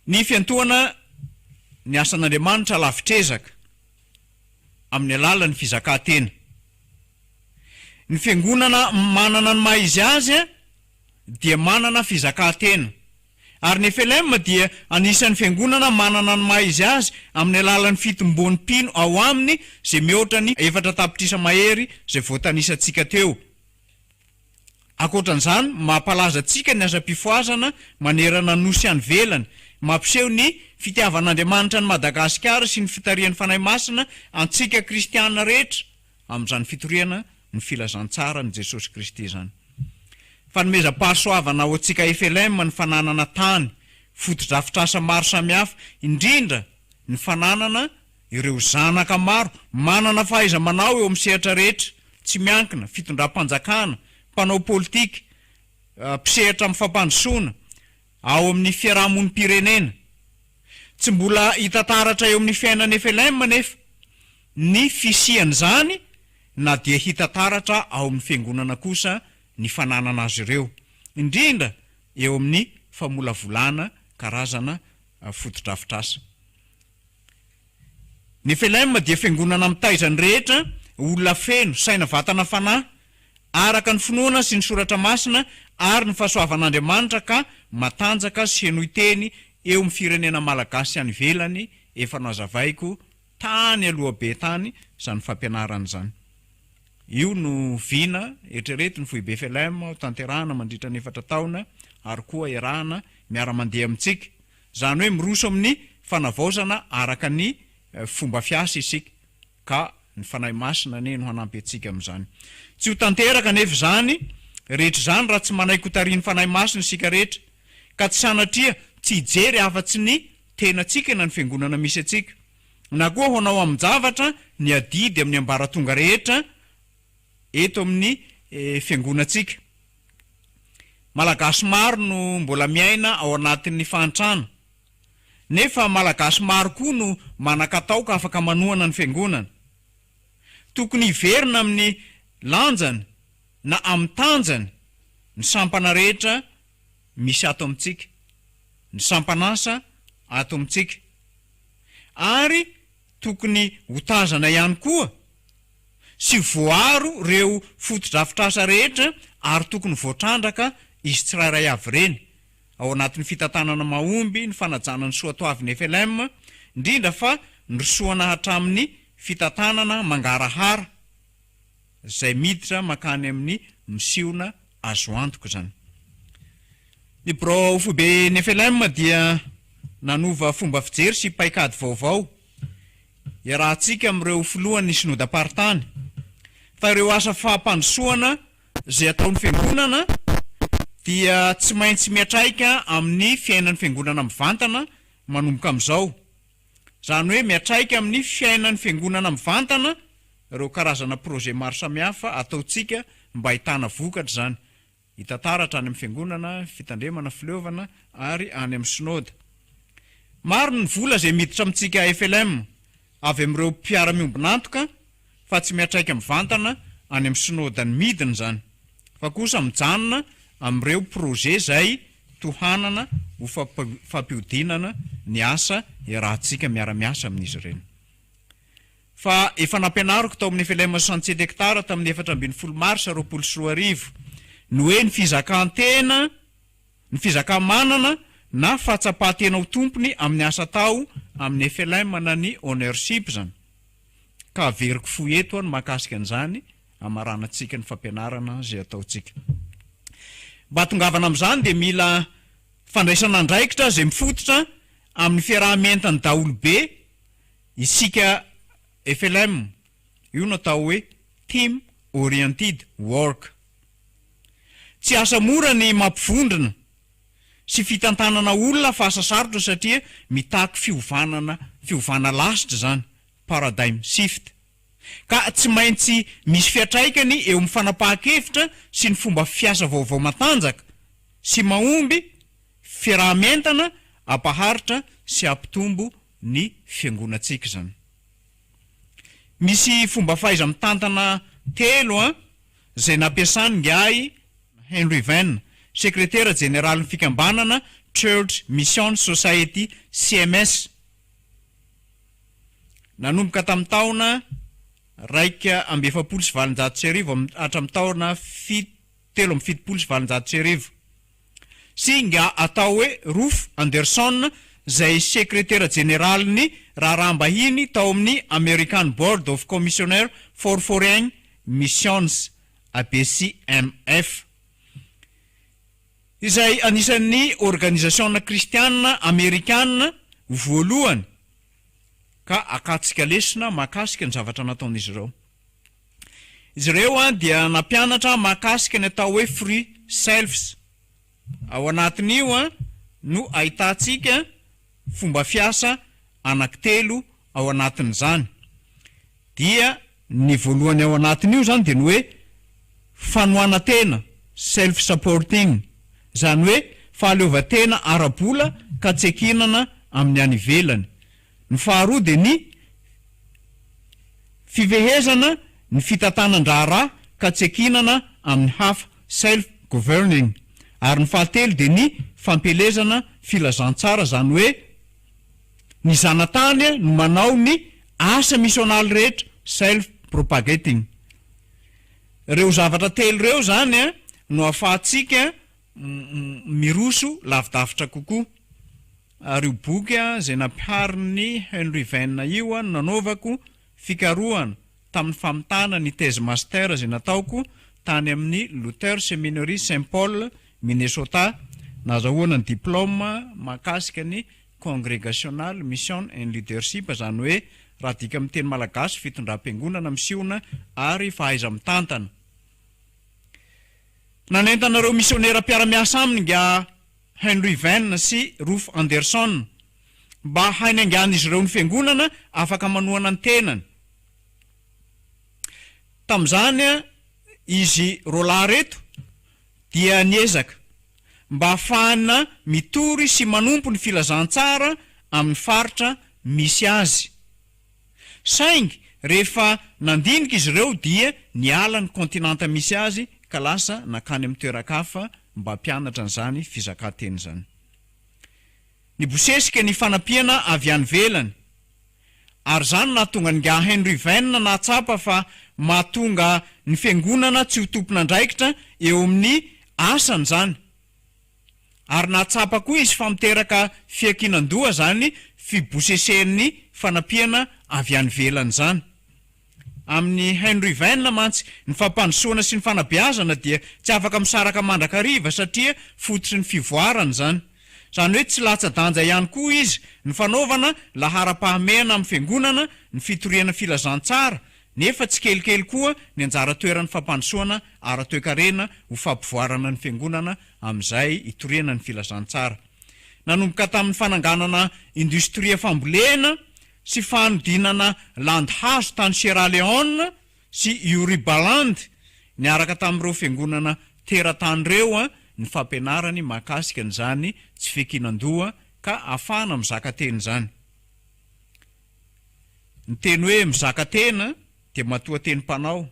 Ny fiantohana ny asan'Andriamanitra lavitr'ezaka amin'ny alalan'ny fizakan-tena. Ny Fiangonana manana ny maha izy azy dia manana fizakan-tena. Ary ny FLM dia anisan'ny fiangonana manana ny maha izy azy amin'ny alalan'ny fitomboan'ny mpino ao aminy izay mihoatra ny 4 tapitrisa mahery izay voatanisantsika teo. Ankoatran'izany, mampalaza antsika ny asam-pifohazana manerana ny Nosy any ivelany, mampiseho ny fitiavan'Andriamanitra an'i Madagasikara sy ny fitarihan'ny Fanahy Masina antsika kristiana rehetra amin'izany fitoriana ny filazantsaran'i Jesosy Kristy izany. Fanomezam-pahasoavana ho antsika FLM ny fananana tany, fotodrafitrasa maro samihafa, indrindra ny fananana ireo zanaka maro manana fahaiza-manao eo amin'ny sehatra rehetra, tsy miankina, fitondram-panjakana, mpanao politika, mpisehatra amin'ny fampandrosoana, ao amin'ny fiarahamonim-pirenena. Tsy mbola hita taratra eo amin'ny fiainan'ny FLM anefa ny fisian'izany na dia hita taratra ao amin'ny Fiangonana kosa ny fananana azy ireo, indrindra eo amin'ny famolavolana karazana fotodrafitrasa. Ny FLM dia fiangonana mitaiza ny rehetra ho olona feno, saina vatana fanahy, araka ny finoana sy ny soratra masina ary ny fahasoavan'Andriamanitra ka matanjaka sy henoy teny eo amin'ny firenena malagasy sy any ivelany, efa nazavaiko tany aloha be tany izany fampianarana izany. Io no vina eritrereto ny foibe FLM ho tanterahana mandritra ny efatra taona ary koa iarahana miara-mandeha amintsika. Izany hoe miroso amin'ny fanavaozana araka ny fomba fiasa isika, ka ny Fanahy Masina anie no hanampy antsika amin'izany. Tsy ho tanteraka anefa izany rehetra izany raha tsy manaiky hotarihin'ny Fanahy Masina isika rehetra, ka tsy sanatria tsy hijery afa-tsy ny tenantsika na ny fiangonana misy antsika, na koa hanao amin-javatra ny adidy amin'ny ambaratonga rehetra eto amin'ny fiangonantsika. Malagasy maro no mbola miaina ao anatin'ny fahantrana. Nefa Malagasy maro koa no manan-katao ka afaka manohana ny Fiangonana. Tokony hiverina amin'ny lanjany na amin'ny tanjany ny sampana rehetra misy ato amintsika, ny sampan'asa ato amintsika. Ary tokony hotazana ihany koa sy voaaro ireo fotodrafitrasa rehetra ary tokony voatrandraka izy tsirairay avy ireny ao anatin'ny fitantanana mahomby ny fanajana ny soatoavin'ny FLM, indrindra fa nirosoana hatramin'ny fitantanana mangarahara izay miditra mankany amin'ny misiona azo antoka izany. Ny birao foiben'ny FLM dia nanova fomba fijery sy paikady vaovao Iarahantsika amin'ireo filohan'ny synodam-paritany fa ireo asa fampandrosoana izay ataon'ny fiangonana dia tsy maintsy miatraika amin'ny fiainan'ny fiangonana mivantana manomboka amin'izao. Izany hoe miatraika amin'ny fiainan'ny fiangonana mivantana ireo karazana projet maro samihafa ataontsika mba ahitana vokatra izany. Hita taratra any amin'ny Fiangonana, Fitandremana, Fileovana ary any amin'ny Synoda. Maro ny vola izay miditra amintsika FLM avy amin'ireo mpiara-miombon'antoka fa tsy miantraika mivantana any amin'ny Synoda ny midina izany fa kosa mijanona amin'ireo projet izay tohanana ho fampihodinana ny asa iarahantsika miara-miasa amin'izy ireny. Fa efa nampianariko tao amin'ny FLM Soixante-sept hectares tamin'ny 14 marsa 2020 ny hoe ny fizakan-tena, ny fizaka-manana na fahatsapan-tena ho tompony amin'ny asa atao amin'ny FLM na ny ownership izany. Ka averiko fohy eto aho ny mahakasika an'izany hamaranantsika ny fampianarana izay ataontsika. Mba hatongavana amin'izany dia mila. Fandraisana andraikitra izay mifototra amin'ny fiaraha-mientan'ny daholobe isika flm, io no atao hoe team oriented work. Tsy asa mora ny mampivondrona sy fitantanana olona fa asa sarotra satria mitaky fiovanana fiovana lasitra izany, paradigm shift. Ka tsy maintsy misy fiantraikany eo amin'ny fanapahan-kevitra sy ny fomba fiasa vaovao matanjaka sy mahomby, fiaraha-mientana hampaharitra sy hampitombo ny fiangonantsika izany. Misy fomba fahaiza-mitantana telo izay nampiasan'ingahy Henry Venn, sekretera jeneralin'ny fikambanana Church Mission Society, CMS, nanomboka tamin'ny taona 1841 hatramin'ny taona 1873, sy ingahy atao hoe Ruth Anderson izay sekretera jeneralin'ny raharaham-bahiny tao amin'ny American Board of Commissioners for Foreign Missions, ABCMF, izay anisan'ny organizasiona kristiana amerikana voalohany ka akatsika lesona mahakasika ny zavatra nataon'izy ireo. Izy ireo dia nampianatra mahakasika ny atao hoe free selves. Ao anatin'io no ahitantsika fomba fiasa anankitelo ao anatin'izany. Dia ny voalohany ao anatin'io izany dia ny hoe fanohanan-tena, self supporting, izany hoe fahaleovantena ara-bola ka tsy ankinana amin'ny any ivelany. Ny faharoa dia ny fifehezana ny fitantanan-draharaha ka tsy ankinana amin'ny hafa, self governing, ary ny fahatelo dia ny fampielezana filazantsara, izany hoe ny zanatany no manao ny asa misionaly rehetra, self propagating. Ireo zavatra telo ireo izany no ahafahantsika miroso lavidavitra kokoa. Ary io boky izay nampiharin'i Henry Venn io no nanaovako fikarohana tamin'ny famitana ny thèse master izay nataoko tany amin'ny Luther Seminary Saint Paul, Minnesota, nahazahoana ny diplaoma mahakasika ny Congregational Mission and Leadership, izany hoe raha adika amin'ny teny malagasy fitondram-piangonana misiona ary fahaiza-mitantana. Nanentana ireo misionera mpiara-miasa aminy nga Henry Venn sy Ruth Anderson mba hainaingan'izy ireo ny fiangonana afaka manohana ny tenany. Tamin'izany izy roalahy ireto dia niezaka mba hahafahana mitory sy manompo ny filazantsara amin'ny faritra misy azy. Saingy rehefa nandinika izy ireo dia niala ny kontinanta misy azy ka lasa nankany amin'ny toeran-kafa mba hampianatra an'izany fizakan-tena izany. Nibosesika ny fanampiana avy any ivelany, ary izany no nahatonga an'ingahy Henry Venn nahatsapa fa mahatonga ny fiangonana tsy ho tompon'andraikitra eo amin'ny asany izany. Ary nahatsapa koa izy fa miteraka fiankinan-doha izany fibosesehan'ny fanampiana avy any ivelany izany. Amin'i Henry Venn mantsy, ny fampandrosoana sy ny fanabeazana dia tsy afaka misaraka mandrakariva satria fototry ny fivoarana izany. Izany hoe tsy latsa-danja ihany koa izy ny fanaovana laharam-pahamehana amin'ny fiangonana ny fitoriana filazantsara nefa tsikelikely koa ny anjara toeran'ny fampandrosoana ara-toekarena ho fampivoarana ny fiangonana amin'izay hitoriana ny filazantsara. Nanomboka tamin'ny fananganana indostria fambolena sy fanodinana landihazo tany Sierra Leone sy Yorubaland niaraka tamin'ireo fiangonana teratany ireo ny fampianarany mahakasika an'izany tsy fiankinan-doha ka ahafahana mizaka tena izany. Ny teny hoe mizaka tena dia matoanteny mpanao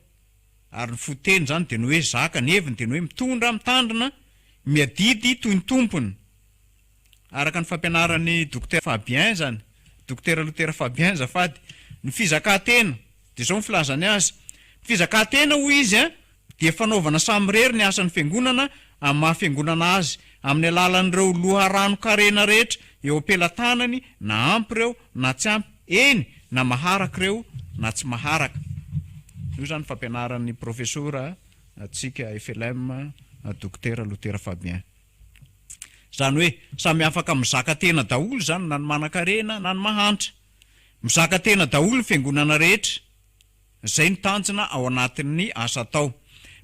ary ny fototeny izany dia ny hoe zaka, ny heviny dia ny hoe mitondra, mitandrina, miadidy toy ny tompony. Araka ny fampianaran'i Dokotera Fabien izany, Dokotera Lotera Fabien azafady, ny fizakan-tena, dia izao ny filazany azy, ny fizakan-tena hoy izy dia fanaovana samirery ny asan'ny Fiangonana amin'ny maha Fiangonana azy, amin'ny alalan'ireo loharanon-karena rehetra eo am-pelatanany na ampy ireo na tsy ampy, eny na maharaka ireo na tsy maharaka. Io izany fampianaran'ny Profesora antsika FLM Dokotera Lotera Fabien. Izany hoe samy afaka mizaka tena daholo izany na ny manankarena na ny mahantra. Mizaka tena daholo ny fiangonana rehetra. Izay no tanjona ao anatin'ny asa atao.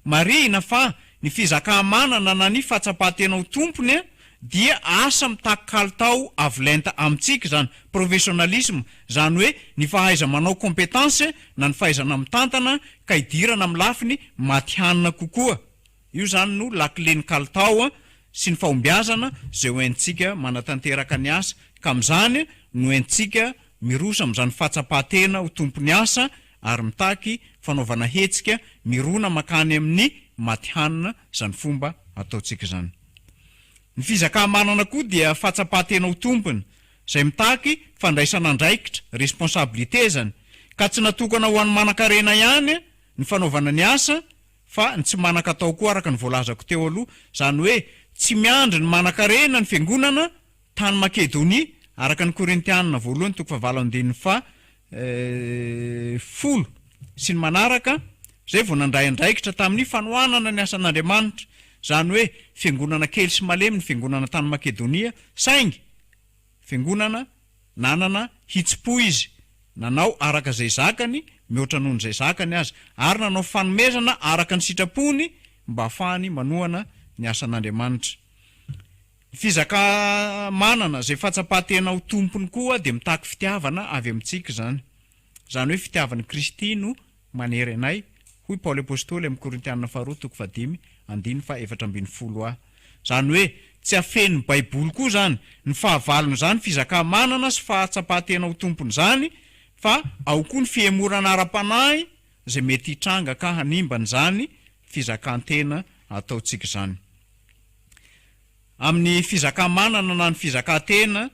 Marihina fa ny fizakà-manana na ny fahatsapan-tena ho tompony dia asa mitaky kalitao avo lenta amintsika izany, professionnalisme, izany hoe ny fahaiza-manao compétence na ny fahaizana mitantana ka idirana amin'ny lafiny matihanina kokoa. Io izany no lakilen'ny kalitao sy ny fahombiazana izay ho entintsika manatanteraka ny asa ka amin'izany no entintsika miroso amin'izany fahatsapan-tena ho tompon'ny asa ary mitaky fanaovana hetsika mirona mankany amin'ny matihanina izany fomba ataontsika izany. Ny fizakà-manana koa dia fahatsapan-tena ho tompony izay mitaky fandraisana andraikitra, responsabilité, izany ka tsy natokana ho an'ny manan-karena ihany ny fanaovana ny asa fa ny tsy manan-katao koa araka ny voalazako teo aloha, izany hoe tsy miandry ny manan-karena ny fiangonana tany Makedonia, araka ny Korintiana voalohany toko fahavalo andininy faha 10 sy ny manaraka, izay vao nandray andraikitra tamin'ny fanohanana ny asan'Andriamanitra, izany hoe fiangonana kely sy malemy ny fiangonana tany Makedonia, saingy fiangonana nanana hitsim-po izy, nanao araka izay zakany, mihoatra noho izay zakany aza, ary nanao fanomezana araka ny sitrapony mba hahafahany manohana ny asan'Andriamanitra. Ny fizaka-manana izay fahatsapan-tena ho tompony koa dia mitaky fitiavana avy amintsika izany. Izany hoe fitiavan'i Kristy no manery anay, hoy Paoly Apostoly amin'ny Korintiana faharoa toko fahadimy andininy faha 14 a. Izany hoe tsy afenin'ny Baiboly koa izany ny fahavalon'izany fizaka-manana sy fahatsapan-tena ho tompony izany fa ao koa ny fihemorana ara-panahy izay mety hitranga ka hanimba an'izany fizakan-tena ataontsika izany. Amin'ny fizaka-manana na ny fizakan-tena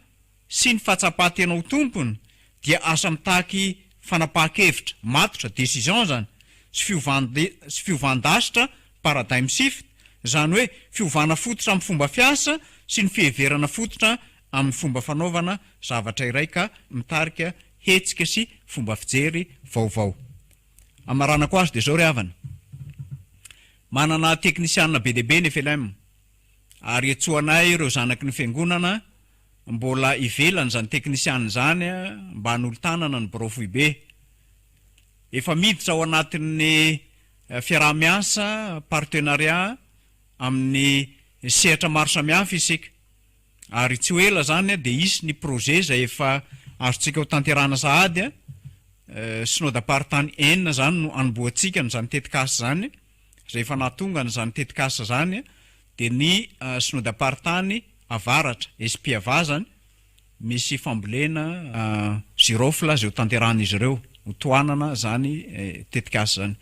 sy ny fahatsapan-tena ho tompony dia asa mitaky fanapahan-kevitra matotra, décision izany, sy fiovan sy fiovan-dasitra, paradigm shift, izany hoe fiovana fototra amin'ny fomba fiasa sy ny fiheverana fototra amin'ny fomba fanaovana zavatra iray ka mitarika hetsika sy fomba fijery vaovao. Amaranako azy dia izao ry havana, manana teknisianina be dia be ny FLM ary iantsoanay ireo zanaky ny fiangonana mbola ivelany izany teknisianina izany mba hanolo-tanana ny birao foibe. Efa miditra ao anatin'ny fiaraha-miasa, partenariat, amin'ny sehatra maro samihafa isika ary tsy ho ela izany dia hisy ny projet izay efa azontsika ho tanterahana sahady, Synodam-paritany enina izany no hanombohantsika an'izany tetikasa izany, izay efa nahatonga an'izany tetikasa izany dia ny Synodam-paritany Avaratra, Espiava izany, misy fambolena girofle izay ho tanterahan'izy ireo, ho tohanana izany tetikasa izany.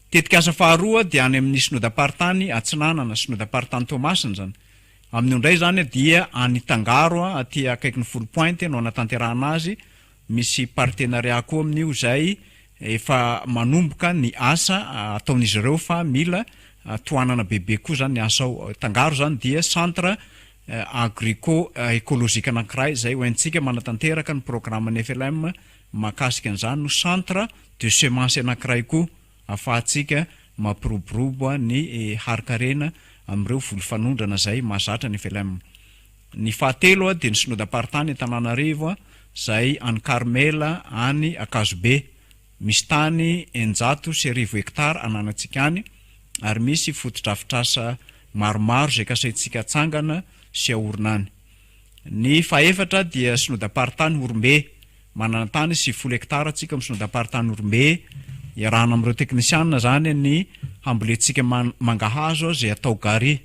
Tetikasa faharoa dia any amin'ny Synodam-paritany Atsinanana, Synodam-paritany Toamasina izany. Amin'io indray izany dia any Tangaro aty akaikin'ny Foulpointe no hanatanterahana azy, misy partenariat koa amin'io izay efa manomboka ny asa ataon'izy ireo fa mila tohanana bebe koa izany ny asa ao. Tangaro izany dia centre agrico ecologique anankiray izay ho haintsika manatanteraka ny programan'ny FLM mahakasika an'izany no centre de semence anankiray koa ahafahantsika mampiroborobo ny harin-karena amin'ireo voly fanondrana izay mahazatra ny FLM. Ny fahatelo dia ny synodam-paritany Antananarivo izay any Karmela any Ankazobe. Misy tany 1600 hektara ananantsika any ary misy fotodrafitrasa maromaro izay kasaintsika atsangana sy aorina any. Ny fahefatra dia synodam-paritany Horombe. Manana tany 90 hektara tsika amin'ny synodam-paritany Horombe. Iarahana amin'ireo teknisianina izany ny hambolentsika mangahazo izay atao gari.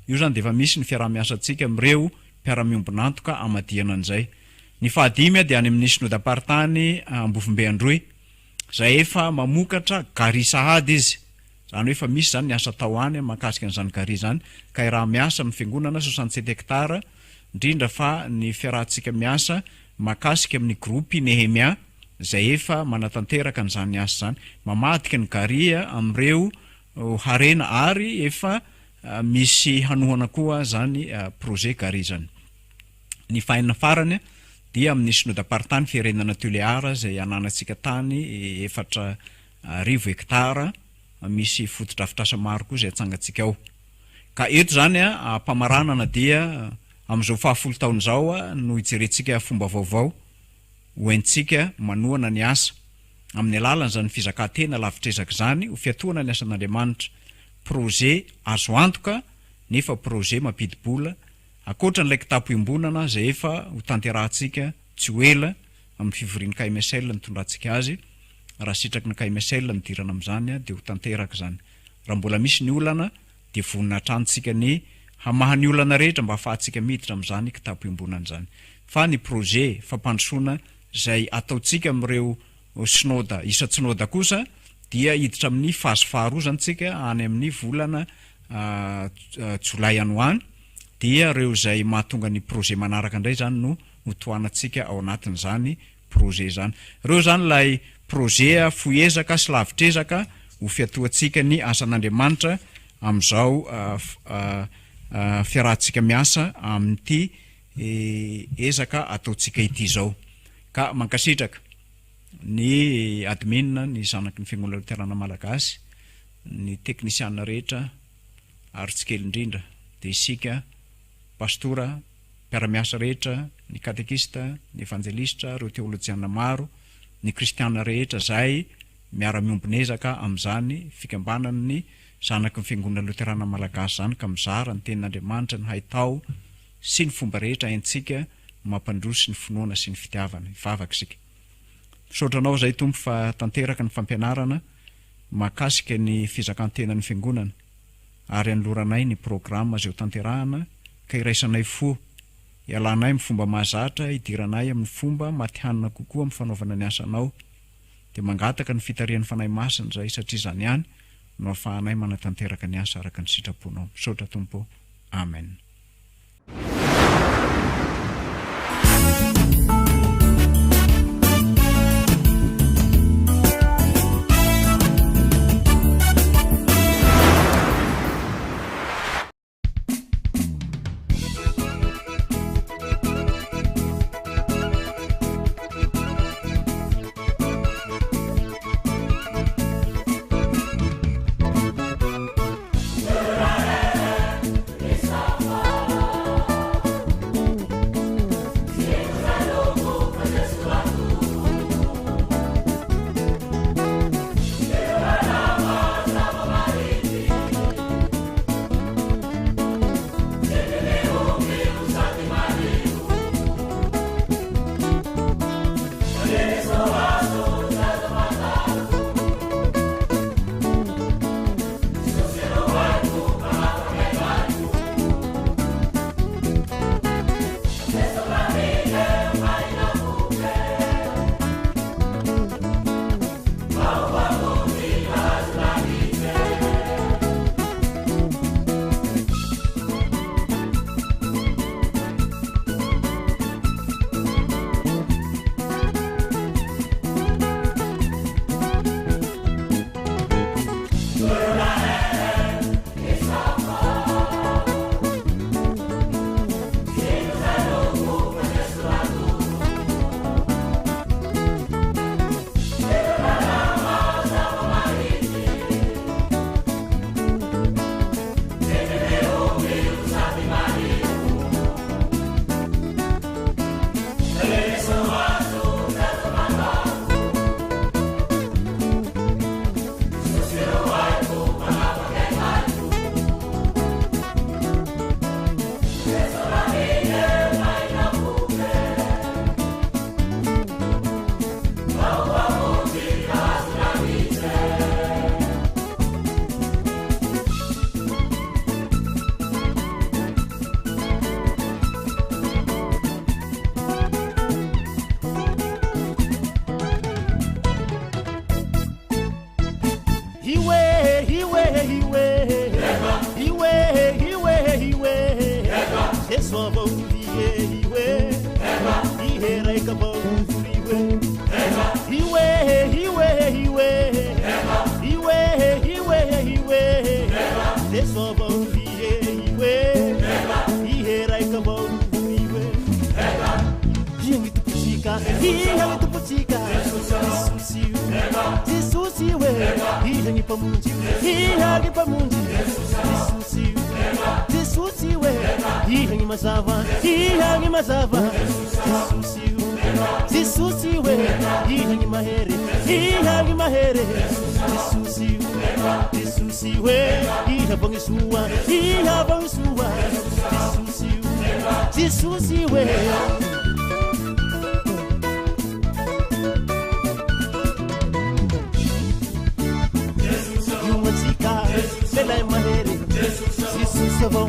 Io izany dia efa misy ny fiaraha-miasantsika amin'ireo mpiara-miombon'antoka hamadihana an'izay. Ny fahadimy dia any amin'ny synodam-paritany Ambovombe Androy, izay efa mamokatra gari sahady izy. Izany hoe efa misy izany ny asa atao any mahakasika an'izany gari izany, ka iaraha-miasa amin'ny fiangonana 67 hectares, indrindra fa ny fiarahantsika miasa mahakasika amin'ny groupe Nehemia izay efa manatanteraka an'izany asa izany, mamadika ny gari amin'ireo harena ary efa misy hanohana koa izany projet gari izany. Ny fahenina farany dia amin'ny synodam-paritany Firenana Tulear izay ananantsika tany 4000 hektara misy fotodrafitrasa maro koa izay atsangantsika ao. Ka eto izany ampamaranana dia. Amin'izao fahafolo taona izao no hijerentsika fomba vaovao ho entintsika manohana ny asa amin'ny alalan'izany fizakan-tena lavitr'ezaka izany ho fiatohana ny asan'Andriamanitra. Projet azo antoka nefa projet mampidi-bola ankoatra an'ilay kitapo iombonana izay efa ho tanterahantsika tsy ho ela amin'ny fivorian'ny KMSL nitondrantsika azy. Raha sitraky ny KMSL ny hidirana amin'izany dia ho tanteraka izany. Raha mbola misy ny olana dia vonona hatrany tsika ny hamaha ny olana rehetra mba afahantsika miditra amin'izany kitapo iombonana izany. Fa ny projet fampandrosoana izay ataontsika amin'ireo synoda isan-tsinoda kosa dia hiditra amin'ny phase faharoa izany tsika any amin'ny volana jolay any ho any dia ireo izay mahatonga ny projet manaraka indray izany no ho tohanantsika ao anatin'izany projet izany. Ireo izany ilay projet fohy ezaka sy lavitr'ezaka ho fiatohantsika ny asan'Andriamanitra amin'izao fiarahantsika miasa amin'ity ezaka ataontsika ity izao. Ka mankasitraka ny admin, ny zanaky ny Fiangonana Loterana Malagasy, ny teknisiana rehetra ary tsy kely indrindra dia isika pastora, mpiara-miasa rehetra, ny katekista, ny evanjelistra, ireo teolojiana maro, ny kristiana rehetra izay miara-miombon'ezaka amin'izany fikambanan'ny zanaky ny Fiangonana Loterana Malagasy izany ka mizara ny Tenin'Andriamanitra, ny haitao sy ny fomba rehetra haintsika mampandroso ny finoana sy ny fitiavana. Hivavaka isika. Misaotra Anao izay Tompo fa tanteraka ny fampianarana mahakasika ny fizakan-tenan'ny Fiangonana ary anoloranay ny programa izay ho tanterahana ka iraisanay fo, ialanay amin'ny fomba mahazatra, idiranay amin'ny fomba matihanina kokoa amin'ny fanaovana ny asanao. Dia mangataka ny fitarihan'ny Fanahy Masina izahay satria izany ihany no ahafahanay manatanteraka ny asa araka ny sitraponao. Misaotra Tompo ô. Amen. mazava Jesosy o Jesosy oe Iha gny mahery Iha gny mahery Jesosy o Jesosy oe Iha vao gny soa Iha vao gny soa Jesosy o Jesosy oe Io antsika Lehilahy mahery Jesosy avao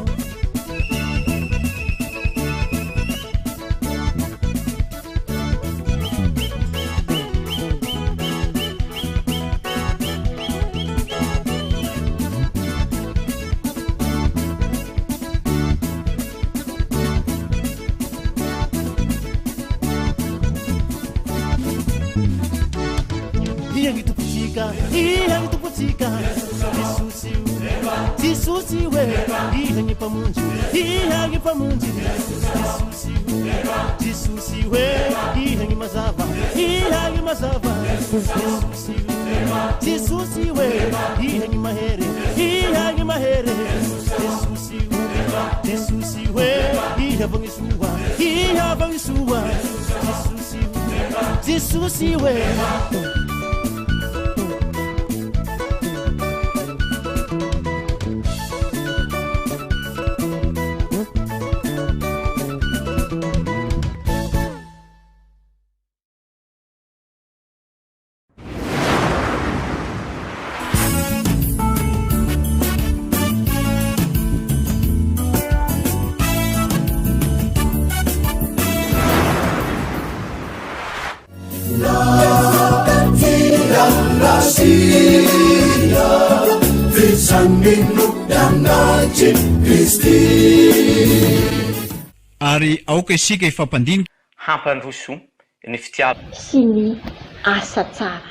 Ia ny tompontsika, ia ny tompontsika, Jesosy o, Jesosy oe, ia ny mpamonjy, ia ny mpamonjy, Jesosy o, Jesosy oe, ia ny mazava, ia ny mazava, Jesosy o, Jesosy oe, ia ny mahery, ia ny mahery, Jesosy o, Jesosy oe, ia vao ny soa, ia vao ny soa, Jesosy o, Jesosy oe. Ary aoka isika hifampandinika. Hampandroso ny fitiavana. Sy ny asa tsara.